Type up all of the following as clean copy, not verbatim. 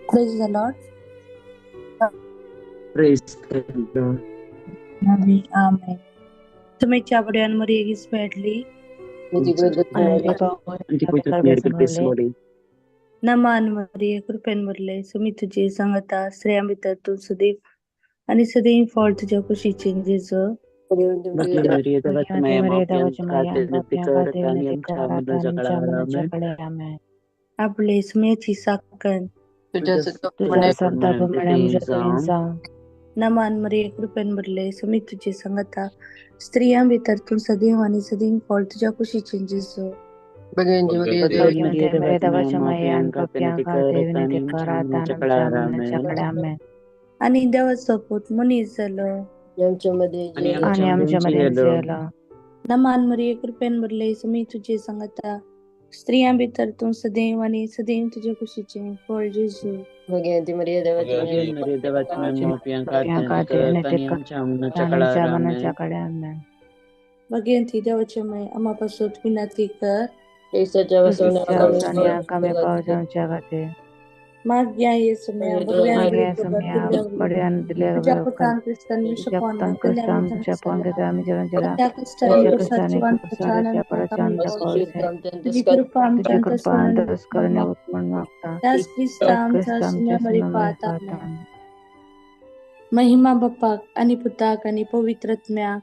Praise the Lord. Praise the Lord. Amen. तुमच्या बड्यान मरियेगीस भेटली. नमान मरिये, कृपेन भरले, सुमी तुझे सांगता, स्त्रियां भितर तूं सदैव आणि सदैव फळ तुझ्या कुशीचे जेजू. आपले सुम्याची साखर. नमान मरिये, कृपेन भरले, सुमी तुझे सांगता, स्त्रियां भितर तूं सदैव आणि सदैव फळ तुझ्या कुशीचे जेजू. आणि देवाचो पूत मनीस जालो. नमान मरिये, कृपेन भरले, सुमी तुझे सांगता, स्त्रियां भितर तूं सदैव आणि सदैव तुझ्या कुशीचे फळ जेजू. भगवंती देवाचे माय, आम्हा पासून विनंती कर. माग्या येसुम्या तुझ्या पुतान क्रिस्तान तुझी कृपा आमच्या त्यास क्रिस्ता आमचा सुम्या पाहता. महिमा बापाक आणि पुताक आणि पवित्रत्म्याक.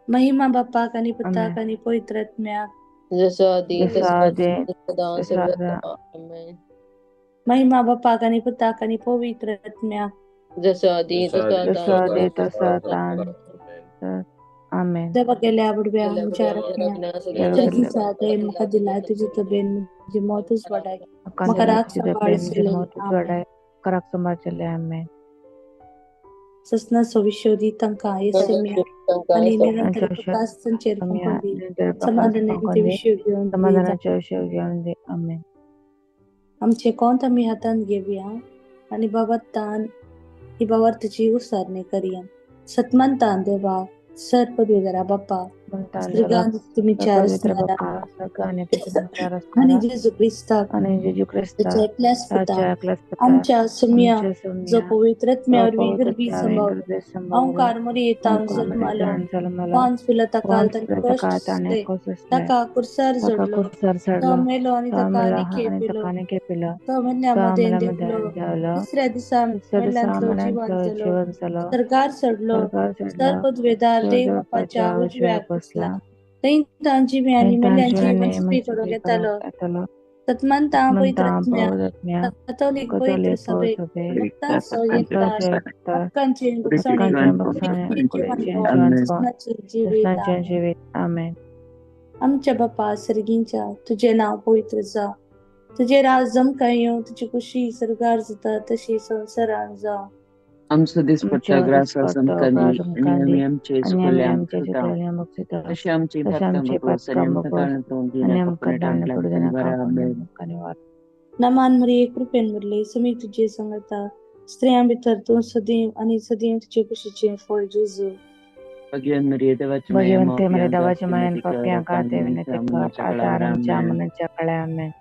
महिमा बापाक आणि पुताक आणि पवित्रत्म्याक. महिमा बापाक आणि पुताक आणि पवित्रत्म्याक. देवा गेल्या बुडव्या आमच्या रत्न्या म्हाका दिला तुजी तबेन म्हजी मौतच वाडाय म्हाका राग सांबाळचेले. ससनाचो विशोधी तांकां येसुम्या आणि निरंतर प्रकाश तांचेर समाधानाचे विशय घेवन आमचे कोंत आमी हातांत घेवया आणि बाबा तान ही बाबार्थाची उसारणी करया. सतमान तान देवा सर पदवीधरा बाप्पा आणि जेजू क्रिस्ताक एकल्याच पुताक आमच्या सुम्या जो पवित्र आत्म्यावरवीं गर्भी संभवलो ओंकार मरियेतान जल्मालो पांच फिला ताका कश्ट सोंसले ताका कुर्सार जोडलो तो मेलो आनी ताका आनी खेपिलो तो मेल्ल्या मदें देंवलो तिसऱ्या दिसा मेल्ल्यांतलो जिवन जालो सरकार चडलो सर पदवेदार देव बापाच्या उजव्याक बसला थंय तांची आनी मेल्ल्यांची वचपी घडोवन येतालो. सतमानता पवित्र आत्म्या कथोलीक पवित्र सभे भक्तांचो एकतार हक्कांचे जिवीत. आमच्या बापा सर्गींच्या तुझे नाव पवित्र जावं, तुझे राज जमकां येवं, तुजी खुशी सर्गार जाता तशी संवसारान जावं. आमचो दिसपट्टो ग्रास आमकां दी आनी आमी आमचे चुकले आमकां तशें आमची पातकां भोगोस आनी आमकां ताणें पडूं दिनाका. नमान मरिये, कृपेन भरले, सुमी तुझे सांगता, स्त्रियां भितर तूं सदैव आनी सदैव तुजे कुशीचें फळ जेजू. भगवंते मरिये देवाच्या मायेन पाप्यां खातीर विनंती कर आता आमच्या मरणाच्या काळार. आमेन.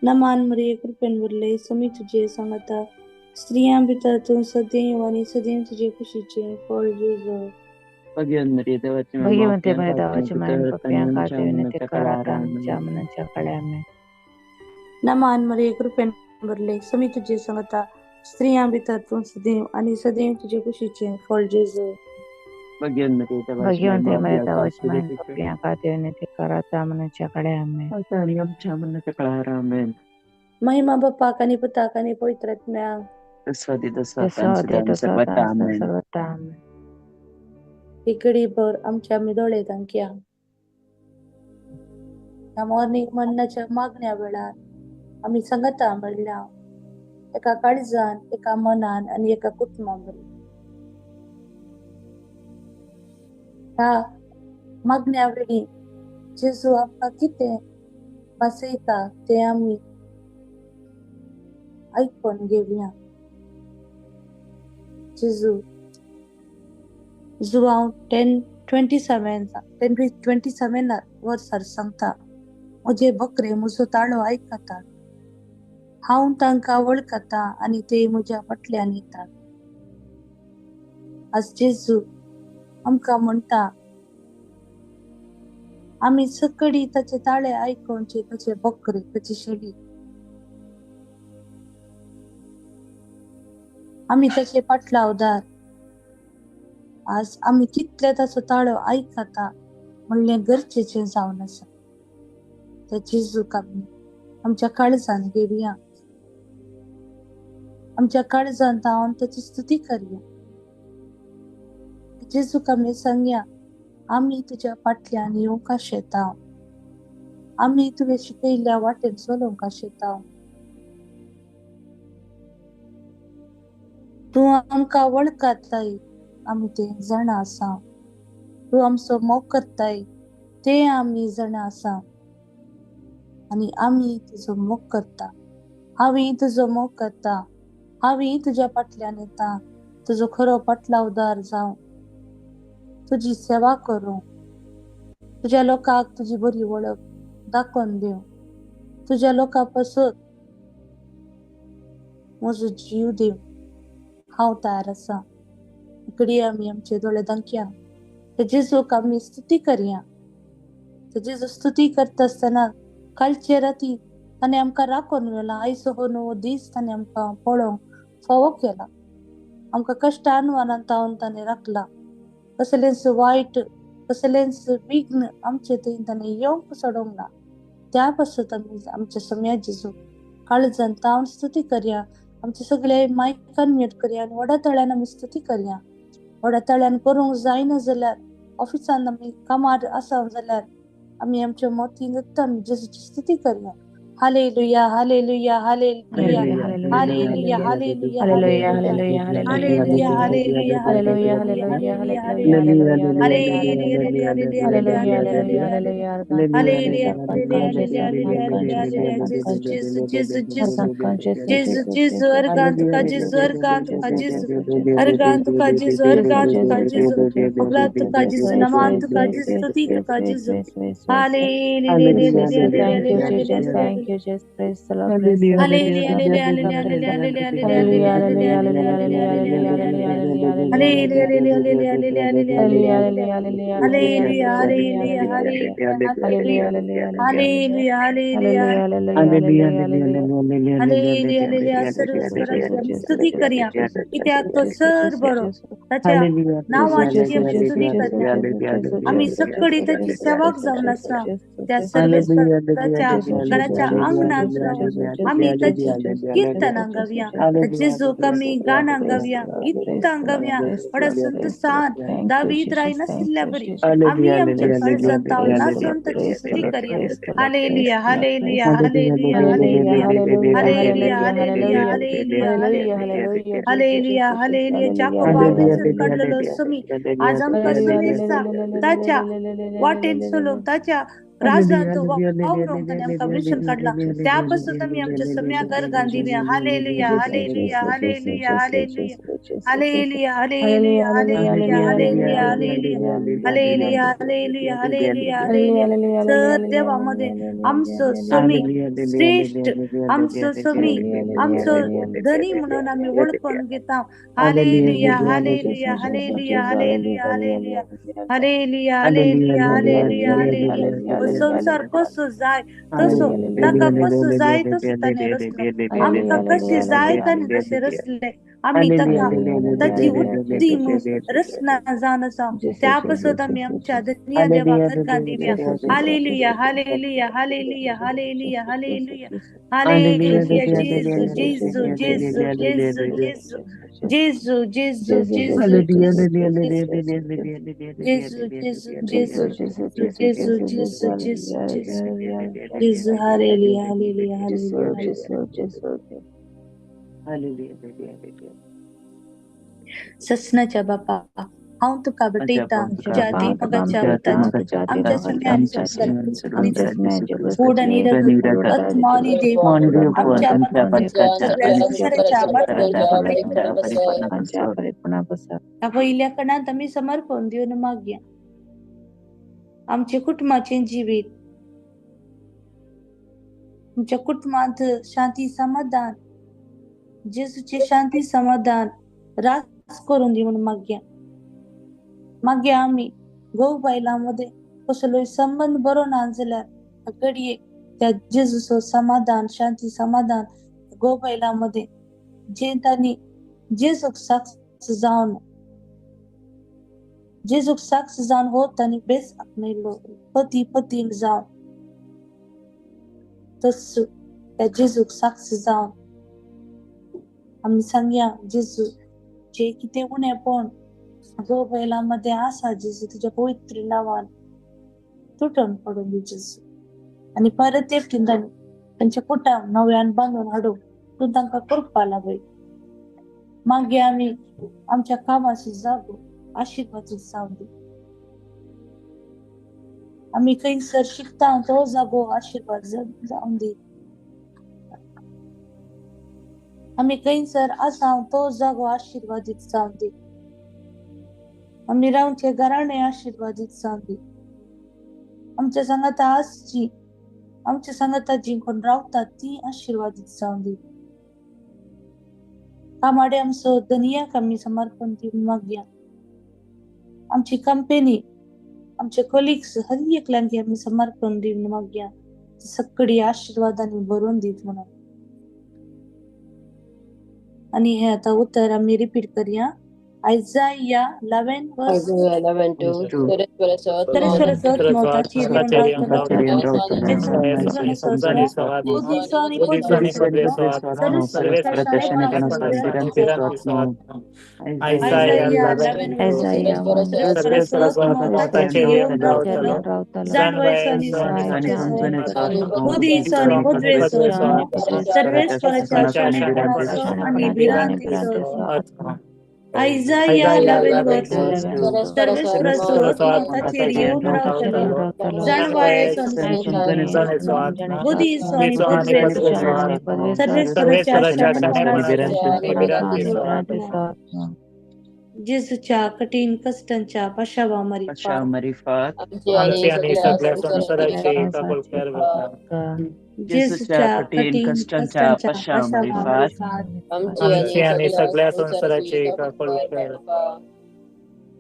नमान मरिये, कृपेन भरले, सुमी तुझे सांगता, स्त्रियां भितर तूं सदैव आनी सदैव तुजे कुशीचें फळ जेजू. भगवंते मरिये देवाच्या मायेन पाप्यां खातीर विनंती कर आता आमच्या मरणाच्या काळार. आमेन. नमान मरिये, कृपेन भरले, सुमी तुझे सांगता, स्त्रियां भितर तूं सदैव आनी सदैव तुजे कुशीचें फळ जेजू. भगवंते मरिये देवाच्या मायेन पाप्यां खातीर विनंती कर आता मरणाच्या काळार. आमेन. महिमा बापाक आनी पुताक आनी पवित्र आत्म्याक. घडीभर आमच्या आमी दोळे धांकया. ह्या मॉर्निंग मरणाच्या मागण्या वेळार आमी सांगता म्हणल्या एका काळजान, एका मनान आनी एका कुटुंबा बरोबर. ह्या मागण्या वेळी जेजू आमकां कितें भासयता तें आमी आयकून घेवया. जेजू जुवांव 10:27 वर्सार सांगता, म्हजे बकरे म्हजो ताळो आयकतात, हांव तांकां वळखता आनी ते म्हज्या फाटल्यान येतात. आज जेजू आमकां म्हणटा, आमी सकडी ताचे ताळे आयकोवचे, ताचे बकरे, ताची शेळी. आमी ताचे पाटलावदार. आज आमी कितले ताचो ताळो आयकता म्हणलें गरजेचें जावन आसा. त्या जेजूक आमी आमच्या काळजान घेवया, आमच्या काळजान जावन ताची स्तुती करया. जेजूक आमी सांगया, आमी तुज्या फाटल्यान येवंक आशेता, आमी तुवें शिकयल्ल्या वाटेन चलोवंक आशेता. तूं आमकां वळखताय, आमी तें जाणा आसा. तूं आमचो मोग करताय, तें आमी जाणा आसा. आनी आमी तुजो मोग करता, हांव तुजो मोग करता, हांव तुज्या फाटल्यान येता, तुजो खरो पाटलावदार जावं, तुजी सेवा करूं, तुज्या लोकांक तुजी बरी वळख दाखोवन दिवं, तुज्या लोकां पासत म्हजो जीव दिवं, हांव तयार आसा. इकडे आमी आमचे दोळे दाखया, जेजूक आमी स्तुती करया. जेजू स्तुती करता आसतना कालचे राती ताणें आमकां राखून व्हेला, आयचो हो नवो दीस ताणें आमकां पळोवंक फावो केला. आमकां कश्ट अनवानान तावन ताणें राखला. कसलेंच वायट, कसलेंच विघ्न आमचे थंय ताणें येवंक सोडूंक ना. त्या पासत आमी आमच्या सम्या जेजू काळजान तावन स्तुती करया. आमचे सगळे मायकान म्यूट करया आनी व्हडा ताळ्यान आमी स्तुती करया. व्हडा ताळ्यान करूंक जायना जाल्यार ऑफिसान आमी कामार आसा जाल्यार आमी आमच्या मतीन आमी जेजूची स्तुती करया. Hallelujah, hallelujah, hallelujah, hallelujah, hallelujah, hallelujah, hallelujah, hallelujah, hallelujah. Thank you, Jesus. Praise the Lord. Praise the Lord. स्तुती करया, कित्याक तो सर बरो, ताच्या नांवाची आमी स्तुती करया. आमी सगळी ताची सेवक जावन आसा. त्या सर्वेश्वराच्या घराच्या आंगणांत रावन आमी ताची कीर्तनां गावया, जेजूक आमी गाणां गावया, गीतां गावया. व्हडा संतोशान दावीद राय नाशिल्ल्या बरी आमी आमच्या काळजांत तावन नाचून ताची स्तुती करया. Hallelujah, hallelujah, hallelujah, hallelujah, hallelujah, hallelujah, hallelujah, hallelujah, hallelujah. जाकोबा वेंचून काडलेलो समी आज आमकां सुमेस्ता ताच्या वाटेन चलूंक, ताच्या राजांत वावरूंक ताणें आमकां वेंचून काडला. त्या पासून आमी आमच्या सम्याक अर्गां दिवया. Hallelujah, hallelujah, hallelujah, hallelujah, hallelujah, hallelujah, hallelujah, hallelujah, hallelujah, hallelujah, hallelujah, hallelujah, hallelujah. Sir देवा मध्ये आमचो समी श्रेष्ठ, आमचो समी आमचो धनी म्हणून आमी वळखून घेता. Hallelujah, hallelujah, hallelujah, hallelujah, hallelujah, hallelujah, hallelujah, hallelujah, hallelujah. संवसार कसो जाय तसो, ताका कसो जाय तसो ताणें रचलो, आमकां कशें जाय ताणें तशें रचलें. आमी ताका ताची उत्तीम रचना जावन आसा. त्या पासत आमी आमच्या धन्य देवाक अर्गां दिवया. Hallelujah, hallelujah, hallelujah, hallelujah, hallelujah, hallelujah. जेजू, जेजू, जेजू, जेजू, जेजू, जेजू, जेजू, जेजू, जेजू, जेजू, जेजू, जेजू, जेजू, जेजू, जेजू. Hallelujah, hallelujah, hallelujah. ससनाच्या बापा, हांव तुका भेटयता तुज्या मोगाच्या वताच्या आमच्या गोड आणि रगत आत्मा आणि देव आमच्या सगळ्या संवसाराच्या पयल्या कणांत आमी समर्पण दिवन मागया. आमचे कुटुंबाचें जिवीत आमच्या कुटुंबांत शांती समाधान, जेजूचे शांती समाधान रास करून दी म्हणून मागया. मागीर आमी घोव बायलां मदें कसलोय संबंद बरो ना जाल्यार घडये त्या जेजूचो समाधान, शांती समाधान घोव बायलां मदें जे तांणी जेजूक साक्ष जावन, जेजूक साक्ष जावन हो तांणी बेस आपणयलो, पती पतीन जावन तस त्या जेजूक साक्ष जावन आमी सांगया, जेजू जे कितें उणेपण घोव बायलां मदें आसा जेजू तुज्या पवित्र नांवान तुटून पडून दी जेजू. आनी परत एकटीन तांणी तांच्या कुटां नव्यान बांदून हाडूंक तूं तांकां कृपा लाभय. मागीर आमी आमच्या कामाचो जागो आशिर्वादीत जावं दी. आमी खंयसर शिकता तो जागो आशिर्वाद जावं दी. आमी खंयसर आसा तो जागो आशिर्वादीत जावं दी. आमी रावचे घराणें आशिर्वादीत जावं दी. आमच्या सांगाता आसची, आमच्या सांगाता जी कोण रावतात ती आशिर्वादीत जावं दी. कामाडे आमचो धनयाक आमी समर्पण दिवन मागया. आमची कंपनी, आमचे कलिग्स हर एकल्यांक आमी समर्पण दिवन मागया, सगळी आशिर्वादांनी भरून दीत म्हणून. आनी हे आतां उतर आमी रिपीट करया. Isaiah 11 verse 11:2. Isaiah 11 verse सर्वेश्वराचो ताचेर येवन रावतलो, जाणवायेचो बुद्धीचो आनी पदवेचो, सर्वेश्वराच्या शाणेपणाचो. जेजूच्या कठीण कश्टांच्या पाशावा मरिफात, जेजूच्या कठीण कश्टांच्या पाशावा मरिफात, सगळ्या संवसाराची काकुळट.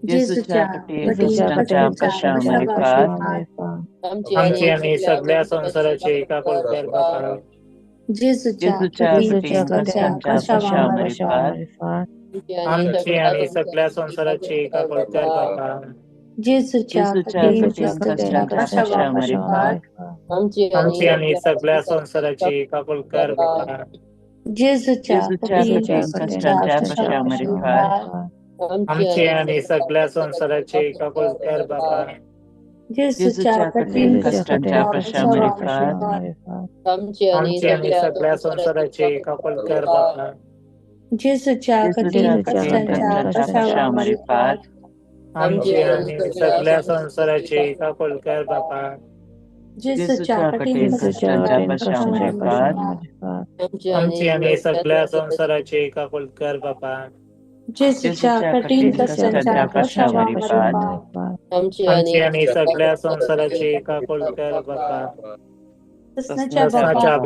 जेजूच्या कठीण कश्टांच्या पाशावा मरिफात, आमची आनी सगळ्या संवसाराची काकुळट. जेजूच्या कठीण कश्टांच्या पाशावा मरिफात, आमची आनी सगळ्या संवसाराची काकुळट. जेजूच्या कठीण कश्टांच्या पाशावा मरिफात, आमची आनी सगळ्या संवसाराची काकुळट. जेजूच्या कठीण कश्टांच्या पाशावा मरिफात, आमची आनी सगळ्या संवसाराची काकुळट. जेजूच्या कठीण कश्टांच्या पाशावा मरिफात, आमची आनी सगळ्या संवसाराची काकुळट. जेजूच्या कठीण कश्टांच्या पाशावा मरिफात, आमची आनी सगळ्या संवसाराची काकुळट. जेजूच्या कठीण कश्टांच्या पाशावा मरिफात, आमची आनी सगळ्या संवसाराची काकुळट. जेजूच्या कठीण कश्टांच्या पाशावा मरिफात, आमची आनी सगळ्या संवसाराची काकुळट. कृष्णाच्या बापा,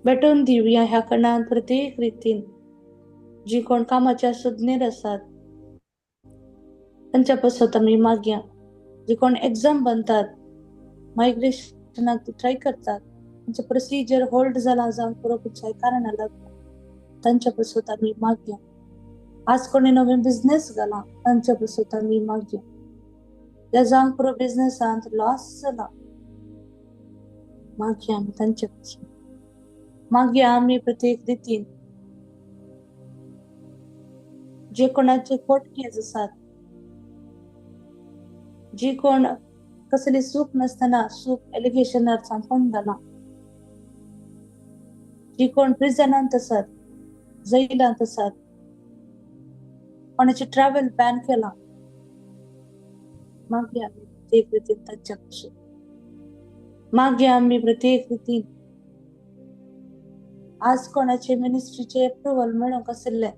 भेटून दिवया ह्या कणान प्रत्येक रितीन जी कोण कामाच्या सुज्ञेर आसात तांच्या पासत आमी मागया. जी कोण एग्जाम बनतात, मायग्रेशनाक ट्राय करतात, तांचे प्रोसिजर होल्ड जाला जावन पुरो खंयच्याय कारणाक लागून तांच्या पासत आमी मागया. आज कोणी नवें बिजनेस घाला तांच्या पासत आमी मागया. त्या जावंक पुरो बिजनेसांत लॉस जाला, मागया आमी तांच्या पासून. मागया आमी प्रत्येक रितीन जे कोणाचे कोर्ट केस आसात, जी कोण कसली चूक नासतना चूक एलिगेशनार सांपण घाला, जी कोण प्रिजनांत आसात, जैलांत आसात, कोणाचे ट्रॅव्हल बॅन केला, मागया आमी प्रत्येक रितीन तांच्या पासून. मागीर आमी प्रत्येक रितीन आज कोणाचे मिनिस्ट्रीचे एप्रुवल मेळोंक आशिल्लें,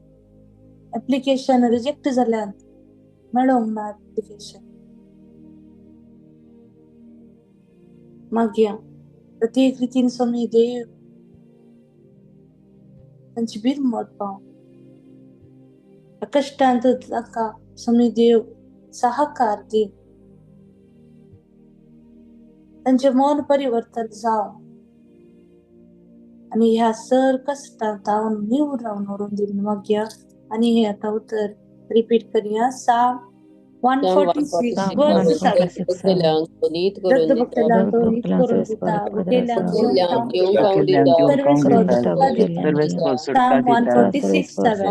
एप्लिकेशन रिजेक्ट जाल्यान मेळोंक ना एप्लिकेशन. मागीर प्रत्येक रितीन स्वामी देव तांची बिरमत पाव कश्टांत ताका स्वामी देव सहकार दी, तांचे मन परिवर्तन जावं आनी ह्या सर कश्टांत हांव निवळ रावन व्हरून दी मागया. आनी हे आतां उतर रिपीट करया. Psalm 146 verse 7. दत्त भक्तांक नीत करून दिता, भुकेल्यांक जेवण खावंक दिता, सर्वेस्पर सुटका दिता. Psalm 146:7.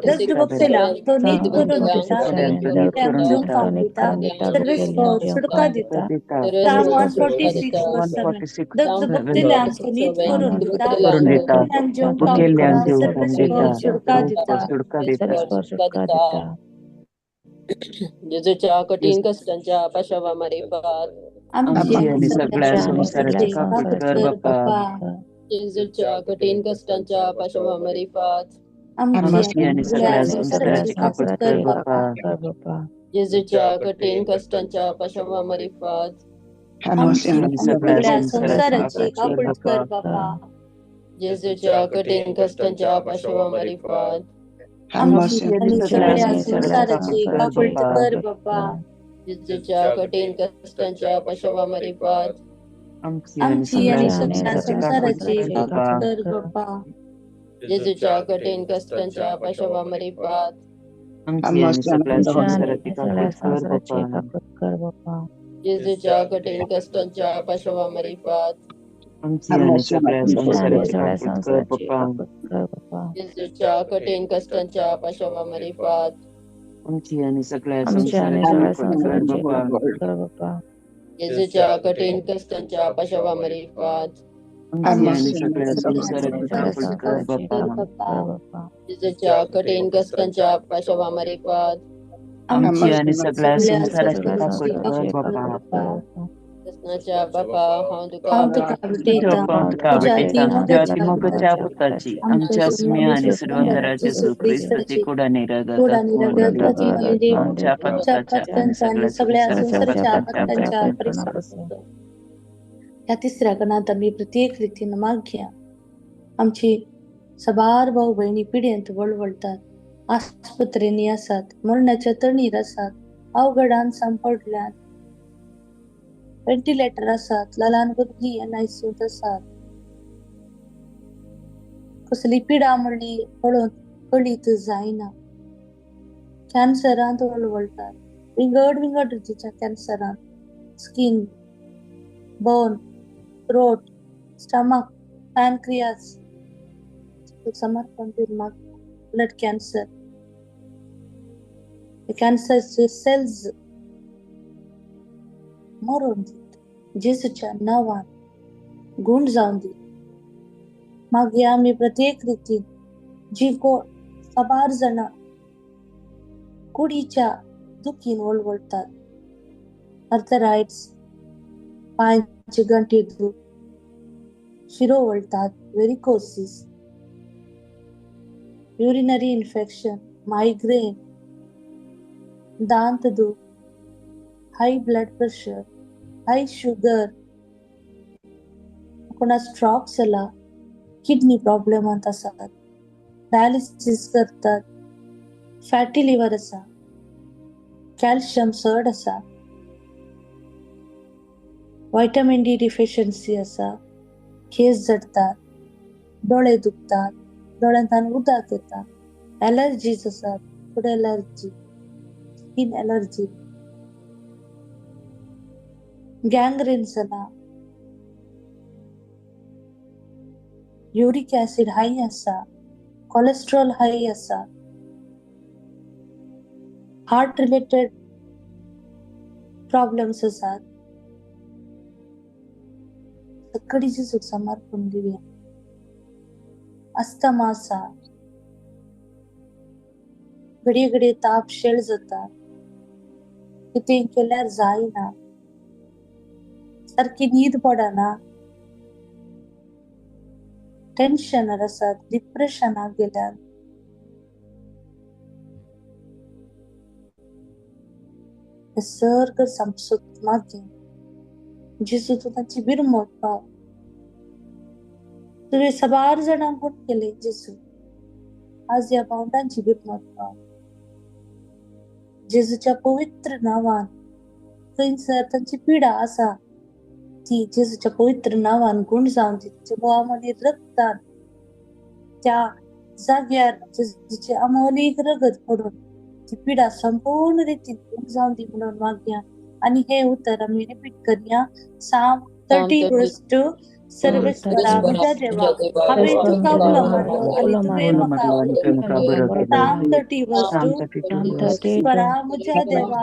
दत्त भक्तांक तो नीत करून दिता, भुकेल्यांक जेवण खावंक दिता, सर्वेस्पर सुटका दिता. Psalm 146 verse 7. दत्त भक्तांक तो नीत करून दिता, भुकेल्यांक जेवण खावंक दिता, सर्वेस्पर सुटका दिता. जेजूच्या कठीण कश्टांच्या पाशावा मारिफात आमची आनी सगळ्या संवसाराची काकूट कर बापा. जेजूच्या कठीण कश्टांच्या पाशावा मारिफात आमची आनी सगळ्या संवसाराची काकूट कर बापा. जेजूच्या कठीण कश्टांच्या पाशावा मारिफात आमची आनी सगळ्या संवसाराची काकूट कर बापा. जेजूच्या कठीण कश्टांच्या पाशावा मारिफात आमची आनी सगळ्या संवसाराची काकूट कर बापा. जेजूच्या कठीण कश्टांच्या पाशावा मारिफात आमची आनी सगळ्या संवसाराची काकूट कर बापा. जेजूच्या कठीण कश्टांच्या पाशावा मारिफात आमची आनी सगळ्या संवसाराची काकूट कर बापा. जेजूच्या कठीण कश्टांच्या पाशावा मारिफात आमची आनी सगळ्या संवसाराची काकूट कर बापा. जेजूच्या कठीण कश्टांच्या पाशावा मारिफात आमची आनी सगळ्या संवसाराची काकूट कर बापा. जेजूच्या कठीण कश्टांच्या पाशावा मारिफात आमची आनी सगळ्या संवसाराची काकूट कर बापा. जेजूच्या कठीण कश्टांच्या पाशावा मारिफात आमची आनी सगळ्या संवसाराची काकूट कर बापा. कृष्णाच्या बापा, हांव तुका भेटयतां, तुज्या अतिमोगाच्या पुताची, आमच्या सुम्या आनी सर्व जेजू क्रिस्ताची कुडाने आमच्या पत्ताच्या आनी सगळ्या संवसाराच्या आपत्तांच्या. ह्या तिसऱ्या गणांत आमी प्रत्येक रितीन मागया. आमची सबार भाव भयणी पिड्येंत वळवळटात, आस्पत्रेंनी आसात, मरणाच्या तणीर आसात, अवघडान सांपडल्यात, व्हेंटिलेटर आसात, ल्हान भुरगीं एनआयसीयूंत आसात. कसली पिडा म्हणली पळोवन कळीत जायना. कॅन्सरांत वळवळटात, विंगड विंगड रितीच्या कॅन्सरांत, skin, bone, throat, stomach, pancreas समर्पण दिवन मागता. ब्लड कॅन्सर, कॅन्सरचे सेल्स मरून दीत, जेजूच्या नांवान गूण जावन दीत. मागीर आमी प्रत्येक रितीन जी कोण साबार जाणां कुडीच्या दुखीन वळवळटात, आर्थरायट्स, पांयची गांठी दूख, शिरो वळटात, वेरिकोसिस, युरिनरी इन्फेक्शन, मायग्रेन, दांत दूख, high blood pressure, high sugar, कोणा स्ट्रोक जाला, किडनी प्रॉब्लेमांत आसात, डायलिसीस करतात, फॅटी लिवर आसा, कॅल्शियम चड आसा, व्हायटमिन डी डिफिशियन्सी आसा, केस जडतात, दोळे दुखतात, दोळ्यांतल्यान उदक येता, एलर्जीज आसात, food allergy, skin allergy, gangrene जाला, युरिक ऍसिड हाय आसा, कोलेस्ट्रॉल हाय आसा, हार्ट रिलेटेड प्रॉब्लेम्स आसात. सगळी जेजूक समर्पण दिवया. अस्थमा आसा, घडये घडये ताप शेळ जाता, कितें केल्यार जायना, सारकी न्हीद पडना, टेन्शनार आसात, डिप्रेशनाक गेल्यात. सगळें सामसूत मागीर जेजू तूं तांची बिरमत पाव. तुवें साबार जाणांक गुण केले जेजू, आज ह्या भावंडांची बिरमत पाव. जेजूच्या पवित्र नांवान थंयसर तांची पिडा आसा ती जेजूच्या पवित्र नांवान गुण जावन ती तिच्या बोवामली रक्तान त्या जाग्यार जेजूचे अमोलीक रगत पडून ती पिडा संपूर्ण रितीन गुण जावन दी म्हणून मागया. आनी हे उतर आमी रिपीट करया. Psalm 30:2. सर्वेस्परा म्हज्या देवा, हांवें तुका उलो मारलो आनी तुवें म्हाका. Psalm 30:2. सर्वेस्परा म्हज्या देवा,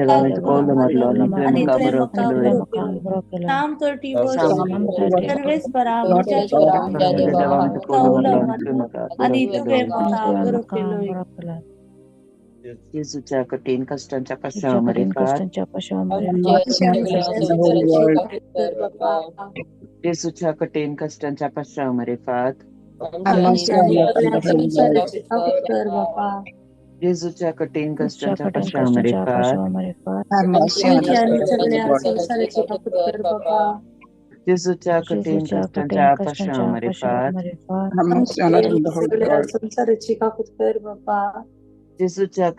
हांवें तुका उलो मारलो आनी तुवें म्हाका बरो केलो. Psalm 30:2. सर्वेस्परा म्हज्या देवा, हांवें तुका उलो मारलो आनी तुवें म्हाका बरो केलो. जेजूच्या कठीण कष्टांच्या पश्चात, जेजूच्या कठीण कष्टांच्या पश्चात, जेजूच्या कठीण कष्टांच्या पश्चात, जेजूच्या कठीण कष्टांच्या पश्चात, जेजूच्या कठीण कष्टांच्या पश्चात, जेजूच्या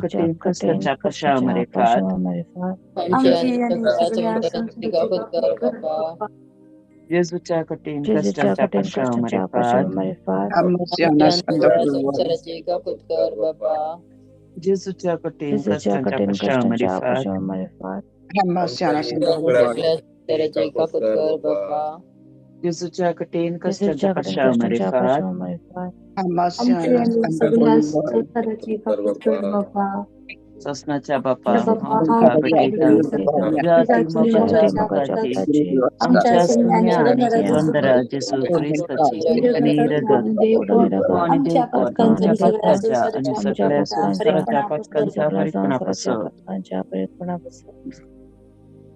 कठीण कष्टांच्या पश्चात, जेजूच्या कठीण कष्टांच्या पश्चात, जेजूच्या कठीण कष्टांच्या पश्चात, जेजूच्या कठीण कष्टांच्या पश्चात, जेजूच्या कठीण कष्टांच्या पश्चात, ससनाच्या बापा, आमच्या सुंदरा जेजू क्रिस्ताची आणि रगत आणि देवपणाच्या आणि सगळ्या संसाराच्या पातकांचा परिपणापासून.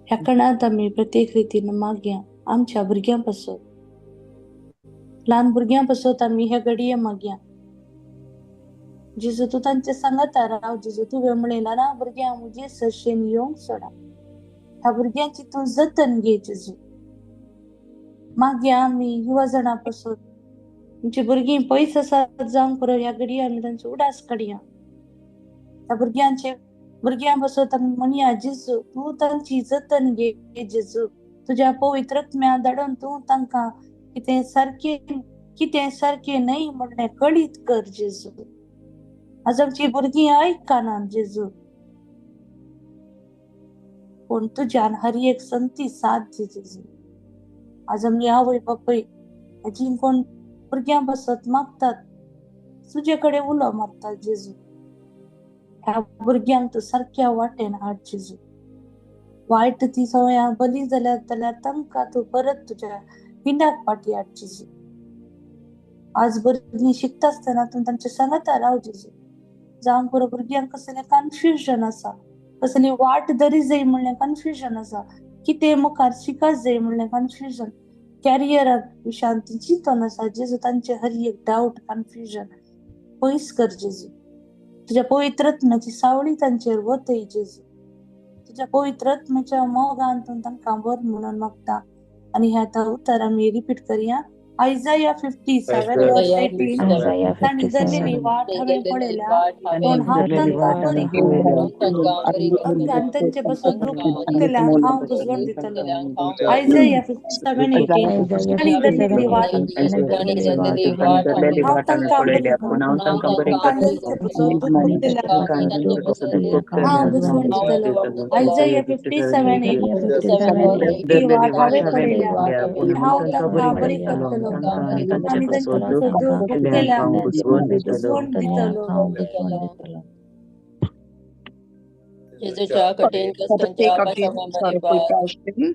ह्या कणांत आमी प्रत्येक रितीन मागया आमच्या भुरग्यां पासत, ल्हान भुरग्यां पासत आमी ह्या घडये मागया. जेजू तूं तांचे सांगाता राव. जेजू तुवें म्हणलें ल्हान भुरग्यांक म्हजे सरशेन येवंक सोडा, ह्या भुरग्यांची तूं जतन घे जेजू. मागया आमी युवा जाणां पासत, आमची भुरगीं पयस आसात जावंक पुरो, ह्या घडये आमी तांचो उडास काडया. ह्या भुरग्यांचे भुरग्यां पासत आमी म्हणया जेजू तूं तांची जतन घे जेजू. तुज्या पवित्र आत्म्या धाडून तूं तांकां कितें सारकें कितें सारकें न्हय म्हणलें कळीत कर जेजू. आज आमची भुरगीं आयकना जेजू, पूण तुज्यान हर एक संती साथ दी जेजू. आज आमी आवय बापूय जी कोण भुरग्यां पासत मागतात, तुजे कडेन उलो मारतात जेजू, ह्या भुरग्यांक तूं सारक्या वाटेन हाड जेजू. वायट ती सवयां बली जाल्यार जाल्यार तांकां तूं परत तुज्या पिंडाक फाटी हाड जेजू. आज भुरगीं शिकता आसतना तूं तांचे सांगाता राव जेजू. जावंक पुरो भुरग्यांक कसलें कन्फ्युजन आसा, कसली वाट दरी जाय म्हणलें कन्फ्युजन आसा, कितें मुखार शिकाच जाय म्हणलें कन्फ्युजन, कॅरियरा विशयान ती चिंतन आसा जेजू. तांचे हर एक डावट कन्फ्युजन पयस कर जेजू. तुज्या पवित्र आत्म्याची सावळी तांचेर वतय जेजू. तुज्या पवित्र आत्म्याच्या मोगान तूं तांकां बर म्हणून मागता. आनी ह्या आतां उतर आमी रिपीट करया. Isaiah 57:18. तांणी धरलेली वाट हांवें पळयल्या, पूण हांव तांकां बरी आनी तांचे पासून दुख भोगतल्यांक हांव बुजवण दितलो. Isaiah 57:18. तांणी धरलेली वाट हांव तांकां बरी तांचे पासून दुख भोगतल्यांक हांव बुजवण दितलो. Isaiah 57:18. ती वाट हांवें पळयल्या, पूण हांव तांकां बरी करतलो आनी तांचे पासून दुख भोगतल्यांक बुजवण दितलो. जेजूच्या कठीण For the कश्टांच्या sake of पाशावा Jesus' sorrowful मारिफात passion,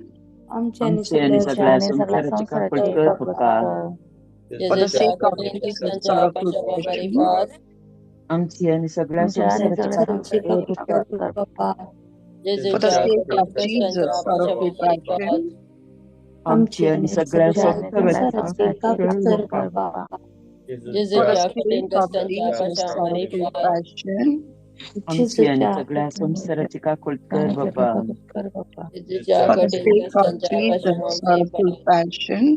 आमची आनी आमची आनी सगळ्या सगळ्या आमच्या आणि सगळ्या संवसाराची काकूट संवसाराची कर काकूट बाप्पा. कर. for the जेजूच्या sake of कठीण Jesus' कश्टांच्या sorrowful पाशावा passion, मारिफात आमची आणि सगळ्या आमच्या आणि संवसाराची सगळ्या काकूट संवसाराची कर काकूट बाप्पा. कर बाप्पा. for the जेजूच्या sake कठीण of कश्टांच्या Jesus' पाशावा sorrowful मारिफात passion, आमची आमची आणि आणि सगळ्या सगळ्या आमच्या आणि सगळ्या संवसाराची संवसाराची काकूट संवसाराची काकूट कर कर काकूट बाप्पा. कर बाप्पा. for the जेजूच्या sake कठीण of कश्टांच्या Jesus' पाशावा sorrowful मारिफात passion, आमची आणि जेजूच्या सगळ्या संवसाराची काकूट कर आणि सगळ्या बाप्पा. काकूट कर बाप्पा. जेजूच्या for the कठीण sake of कश्टांच्या Jesus' पाशावा sorrowful मारिफात passion,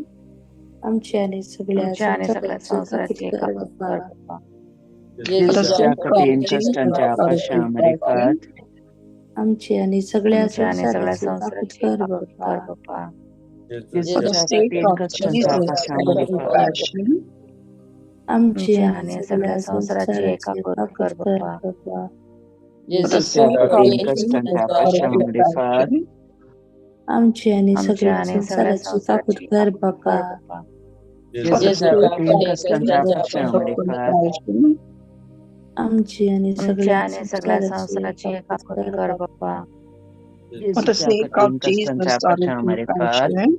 आमची आणि सगळ्या आमच्या आणि सगळ्या संवसाराची काकूट संवसाराची कर काकूट बाप्पा. कर बाप्पा. for the जेजूच्या जेजूच्या sake of कठीण कठीण Jesus' कश्टांच्या कश्टांच्या पाशा sorrowful मारिफात. passion, आमची आणि सगळ्या आमच्या आणि सगळ्या संवसाराची काकूट संवसाराची कर काकूट बाप्पा. कर बाप्पा. जेजूच्या जेजूच्या for the sake कठीण of कश्टांच्या Jesus' Pasha sorrowful मारिफात. passion, आमची आमच्या आणि आणि सगळ्या सगळ्या संवसाराची संवसाराची काकूट काकूट कर कर बाप्पा. बाप्पा. for the जेजूच्या जेजूच्या sake of कठीण कठीण कश्टांच्या Jesus' कश्टांच्या पाशा sorrowful मारिफात. passion, आमची आणि आमच्या सगळ्या आणि सगळ्या संवसाराची काकूट संवसाराची कर काकूट बाप्पा. कर बाप्पा. for the जेजूच्या जेजूच्या sake कठीण of कठीण कश्टांच्या Jesus' कश्टांच्या पाशा पाशावा sorrowful मारिफात. passion, आमची आणि आमच्या सगळ्या आणि सगळ्या संवसाराची संवसाराची काकूट काकूट कर कर बाप्पा. बाप्पा. for the जेजूच्या sake of कठीण Jesus' कश्टांच्या पाशा sorrowful मारिफात. passion,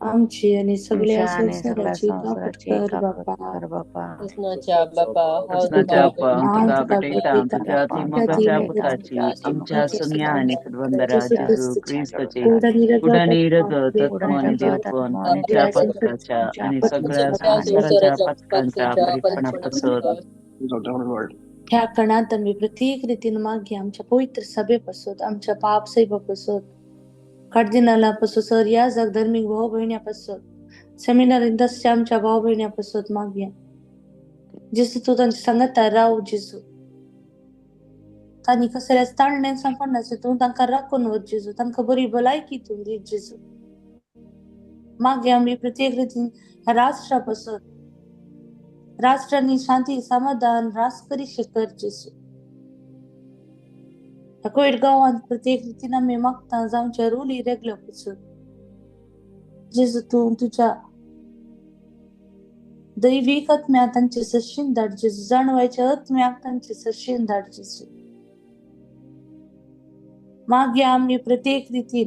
आमची आणि सगळ्या आमच्या आणि सगळ्या संवसाराची काकूट संवसाराची कर काकूट बाप्पा. कर बाप्पा. कृष्णाच्या बापा हांव कृष्णाच्या तुका अप्पा हांव हांव तुका तुका भेटयता भेटयता तुज्या तुझ्या मोगाच्या तुज्या पुताची आमच्या मोगाच्या सोम्या आनी फुटबंदरा जेजू जेजू क्रिस्ताची क्रिस्ताची कुड कुडानी आणि रगत रगत आत्मो आनी देवपण आमच्या पातकाच्या आनी सगळ्या संवसाराच्या पातकांच्या परिपणा पासत. ह्या कणांत आमी प्रत्येक रितीन मागया आमच्या पवित्र सभे पासत, आमच्या पाप सैबा पासत, कार्दिनाला पासत, सर या जाग धर्मीक भाऊ भयण्या पासत, सेमिनारींत आसच्या आमच्या भाव भयण्या पासत मागया. जेजू तूं तांच्या सांगाता राव जेजू. तांणी कसल्याच ताणण्यान सांपडनासलें तूं तांकां राखून व्हर जेजू, तांकां बरी भलायकी तूं दी जेजू. मागया आमी प्रत्येक रितीन ह्या राष्ट्रा पासत, राष्ट्रांनी शांती समाधान रास करीशे कर जेजू. ह्या कोयट गांवांत प्रत्येक रितीन आमी मागता जावच्या रुली रेगल्या पासून जेजू तूं तुज्या दैवीक आत्म्या तांचे सशीन धाड जेजू, जाणवायच्या आत्म्याक तांचे सशीन धाड जेजू. मागया आमी प्रत्येक रितीन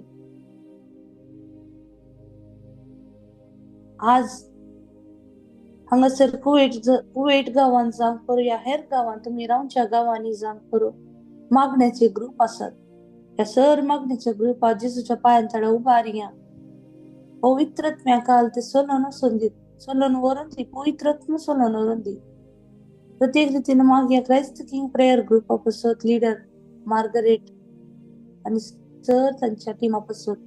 आज हांगासर कुवेट गांवांत जावं करूं या हेर गांवांत तुमी रावच्या गांवांनी जावं करूं मागण्याचे ग्रुप आसात. ह्या सर मागण्याच्या ग्रुपात जेजूच्या पांयान थोडे उबारया. पवित्र आत्म्या काल ते सोलोन वचून दी, सोलोन व्हरून दी, पवित्र आत्मा सोलोन व्हरून दी. प्रत्येक रितीन मागया क्रायस्ट किंग प्रेयर ग्रुपा पासत लिडर मार्गरेट आनी सर तांच्या टिमा पासत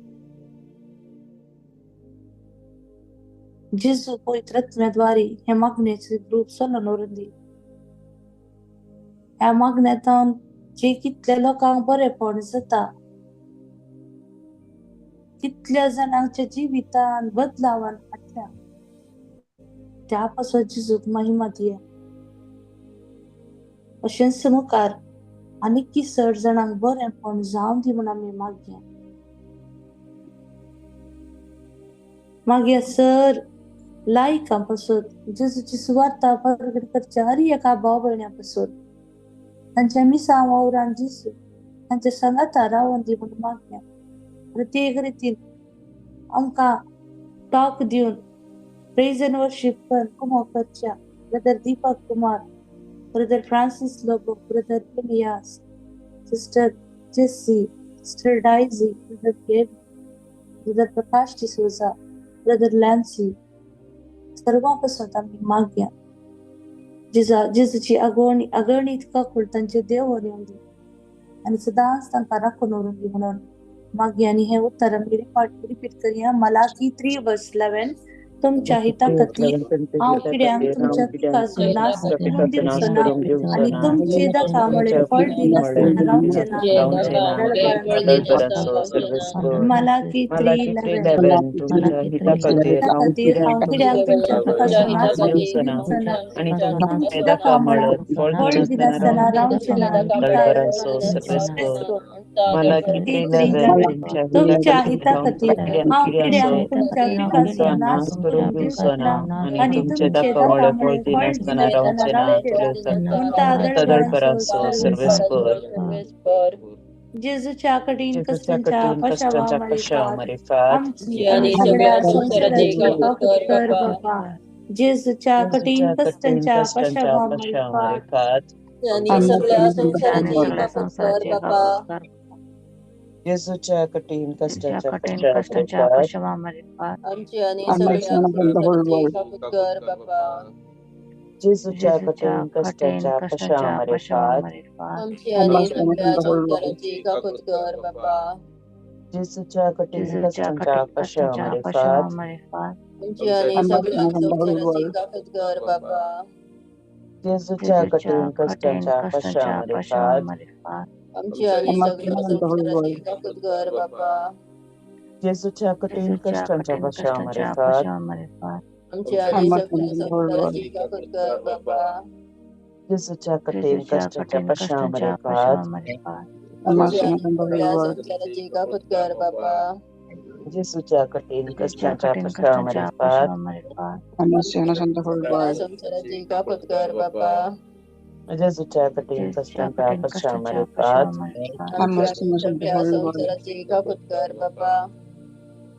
जेजू पवित्र आत्म्याद्वारे हे मागण्याचे ग्रुप सोलोन व्हरून दी. ह्या मागण्यातावन जे कितल्या लोकांक बरेपण जाता, कितल्या जाणांच्या जिवितान बदलावान हाडल्या, त्या पासत जेजूक महिमा दिया. अशेंच मुखार आनीक चड जाणांक बरेपण जावं दी म्हूण आमी मागया. मागया सर लायकां पासत, जेजूची सुवार्ता परगट करच्या हर एका भाव भयण्यां पासत, तांच्या मिसां वावरान जेजू तांच्या सांगाता रावोन दी म्हूण मागया. प्रत्येक रितीन आमकां टॉक दिवन प्रेज एंड वर्शीप कुमो करच्या brother Deepak Kumar, brother Francis Lobo, brother Elias, sister Jessy, sister Daisy, brother Gabe, brother Prakash D'Souza, brother Lancy, सर्वां पासत आमी मागया. जेजूची अगवणी अगणीत काकूळ तांचे देव येवन दी आनी सदांच तांकां राखून व्हरून दी म्हणून मागया. आनी हें उत्तर आमी रिपीट करया. मलाकी 3:11 तुमच्या हिता खातीर हांव किड्यांक तुमच्या पिकाचो नाश करून दिवचो ना आनी तुमचे दाखा म्हळें फळ दिनासतना रावचें ना. मलाकी 3:11 तुमच्या खातीर हांव किड्यांक तुमच्या पिकाचो नाश करून दिवचो ना आनी तुमचे दाखा म्हळें फळ दिनासतना रावचें ना. तुमच्या हिता खातीर हांव किड्यांक तुमच्या पिकाचो नाश करून दिवचो ना आनी तुमचे दाखा म्हळें फळ दिनासतना रावचें ना. म्हणटा दळभरांचो सर्वेस्पर. जेजूच्या कठीण जेजूच्या कश्टांच्या कठीण पाशावा कश्टांच्या पाशावा मारिफात मारिफात आमची आमची आणि आणि सगळ्या सगळ्या संसाराची संसाराची काकूत काकूत कर कर बापा. बापा. जेजूच्या कठीण जेजूच्या कठीण कश्टांच्या कश्टांच्या पाशावा पाशावा मारिफात मारिफात आमची आणि सगळ्या आमच्या आणि संसाराची सगळ्या काकूत कर संसाराची बापा. काकूत कर. जेजूच्या कठीण जेजूच्या कश्टांच्या कठीण पाशावा कष्टांच्या मारिफात पाशावा मारिफात आमची आणि सगळ्या संसाराची काकूत कर बापा. जेजूच्या जेजूच्या कठीण कठीण कश्टांच्या पाशावा कष्टांच्या पाशावा मारिफात मारिफात आमची आणि सगळ्या संसाराची काकूत कर बापा. जेजूच्या कठीण जेजूच्या कश्टांच्या कठीण पाशावा कष्टांच्या पाशावा मारिफात मारिफात आमची आणि सगळ्या संसाराची काकूत कर बापा. जेजूच्या जेजूच्या कठीण कठीण कश्टांच्या पाशावा कष्टांच्या पाशावा मारिफात मारिफात आमची आणि सगळ्या संसाराची काकूत कर बापा. जेजूच्या कठीण जेजूच्या कश्टांच्या कठीण पाशावा कष्टांच्या मारिफात पाशावा मारिफात आमची आणि सगळ्या संसाराची काकूत कर बापा. जेजूच्या कठीण जेजूच्या कश्टांच्या कठीण पाशावा कष्टांच्या मारिफात पाशावा मारिफात आमची आणि सगळ्या संसाराची काकूत कर बापा. जेजूच्या कठीण जेजूच्या कश्टांच्या कठीण पाशावा कष्टांच्या मारिफात पाशावा मारिफात आमची आणि सगळ्या संसाराची काकूत कर बापा. जेजूच्या कठीण जेजूच्या कश्टांच्या कठीण पाशावा कष्टांच्या मारिफात पाशावा मारिफात आमची आणि सगळ्या संसाराची काकूत कर बापा.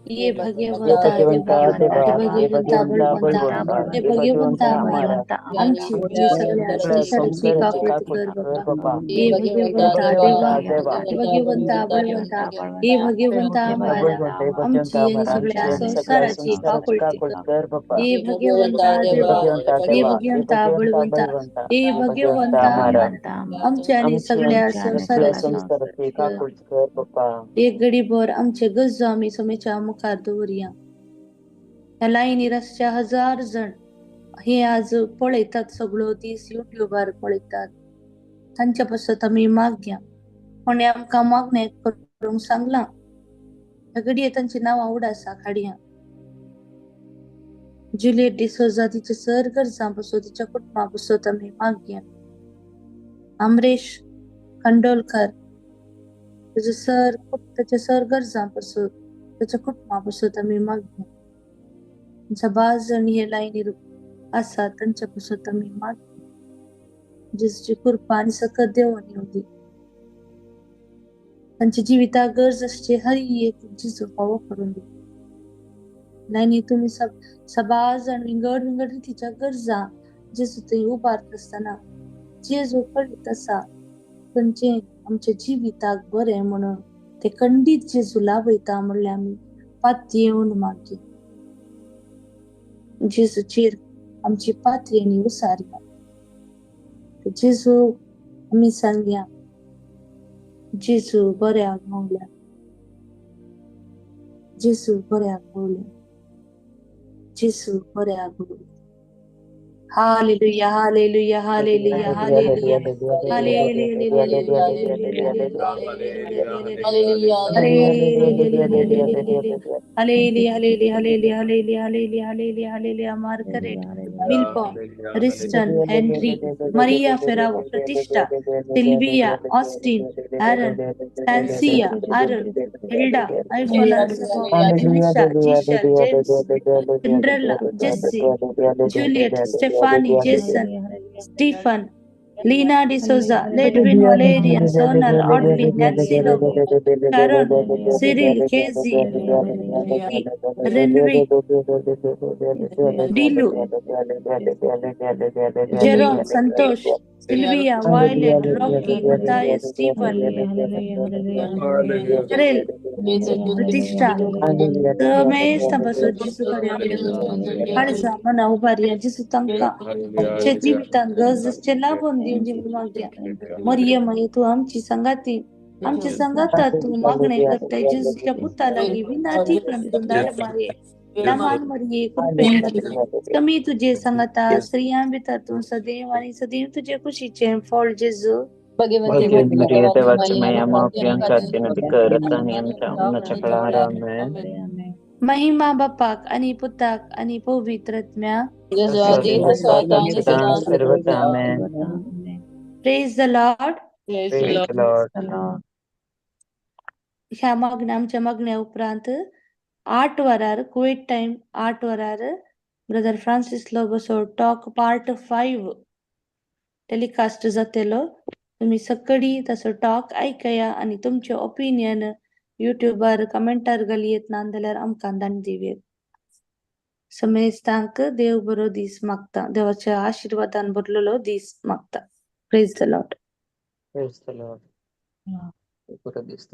ये हे भगवंता भगवंता देवा, देवा, हे भगवंता देवा, हे बळवंता, भगवंता हे बळवंता, हे भगवंता भगवंता आम्हाला आम्हाला आमची आणि सगळ्या सगळ्या संसाराची संसाराची काकूत काकूत कर कर बापा. बापा. हे हे भगवंता भगवंता देवा, देवा, देवा, हे भगवंता बळवंता, हे भगवंता हे आम्हाला भगवंता, हे भगवंता आमची आणि आम्हाला सगळ्या आमची आणि सगळ्या संसाराची संसाराची काकुळती काकूत कर. कर बापा. हे हे भगवंता भगवंता हे देवा, भगवंता हे देवा, हे भगवंता भगवंता बळवंता, बळवंता, हे हे भगवंता भगवंता आम्हाला आम्हाला आमची आणि आमची सगळ्या आणि सगळ्या संसाराची संसाराची काकूत कर बापा. एक गडीभर आमचे गज्जो आमी सोमेच्या मुखार दवरया. ह्या लायनीर आसच्या हजार जण हे आज पळयतात, सगळो दीस युट्यूबार पळयतात, तांच्या पासत आमी मागया. कोणी आमकां मागणें करूंक सांगलां, ह्या घडये तांची नांवां उडासा काडया. जुलियट डिसोजा तिच्या सर गरजां पासत, तिच्या कुटुंबा पासत आमी मागया. अमरेश कंडोलकर ताचे सर ताच्या सर गरजां पासत, ताच्या कुटुंबा पासत आमी मागया. सबाज जण हे लायनीर आसा तांच्या पासत आमी मागया. जेजूची कृपा आनी सकत देवून येवं दी. तांच्या जिविताक गरज आसची हर एक जेजू फावो करून दी. लायनी तुमी सबाज जण विंगड विंगड रितीच्या गरजा जेजू थंय उबारता आसतना जेजू कळीत आसा खंयचें आमच्या जिविताक बरें म्हणून ते खंडीत जेजू लाभयता म्हणल्यार आमी पातयेवन मागया. जेजूचेर आमची पातयेणी उसारया. जेजू आमी सांगया, जेजू बऱ्याक पावल्या, जेजू बऱ्याक पावल्या, जेजू बऱ्याक पावल्या. Hallelujah, hallelujah, hallelujah, hallelujah, hallelujah, hallelujah, hallelujah, hallelujah, hallelujah, hallelujah, hallelujah, hallelujah. Margaret Milpo, Riston, Henry, Maria Ferrao, Pratishtha, Sylvia, Austin, Aaron, Sancia, Arun, Hilda, Ivola, Elisha, Jisha, James, Cinderella, Jesse, Juliet, Stephanie, Jason, Stephen, Lena D'Souza, Ledwin, Valerian, Sonal, Audley, Nancy Lobo, Sharon, Cyril, Casey, Renwick, Dilu, Jerome, Santosh, Sylvia, Violet, Rocky, Matthias, Stephen, Cheryl, Pratishtha, समेस्त बसो जेजू कडेन काळजा मना उबारया. जेजू तांकां आमच्या जिवितांत गरज आसचें लाभून दिवची म्हूण मागया. मरियम माई तूं आमची सांगाती, आमच्या सांगाता तूं मागणें करताय. जेजूच्या पुता लागीं विनाती करून दाड मारये. नामान मरिये कृपेन कमी तुजे सांगाता, स्त्रियां भितर तूं सदैव आनी सदैव तुजे कुशीचें फळ जेजू. भगवती मरिये देवाची माया माफियांखातीर विनंती कर आनी आमच्या मरणाच्या काळार. आमेन. महिमा बापाक आनी पुताक आनी पवित्र आत्म्याक. जसो आदी तसो आता आणि सदा. सर्वदा. आमेन. Praise the Lord. Praise Praise the the Lord. ह्या मागण्या आमच्या मागण्या उपरांत 8 वरार कुवेट टायम 8 वरार ब्रदर फ्रांसीस लोबोसो टॉक पार्ट 5 टेलिकास्ट जातेलो. तुमी सकडी ताचो टॉक आयकया आनी तुमचे ओपिनियन युट्यूबार कमेंटार घालयेत ना जाल्यार आमकां दान दिवयेत. समेस्तांक देव बरो दीस मागता, देवाच्या आशिर्वादान भरलेलो दीस मागता. Praise the Lord. Praise the Lord. बरो दीस.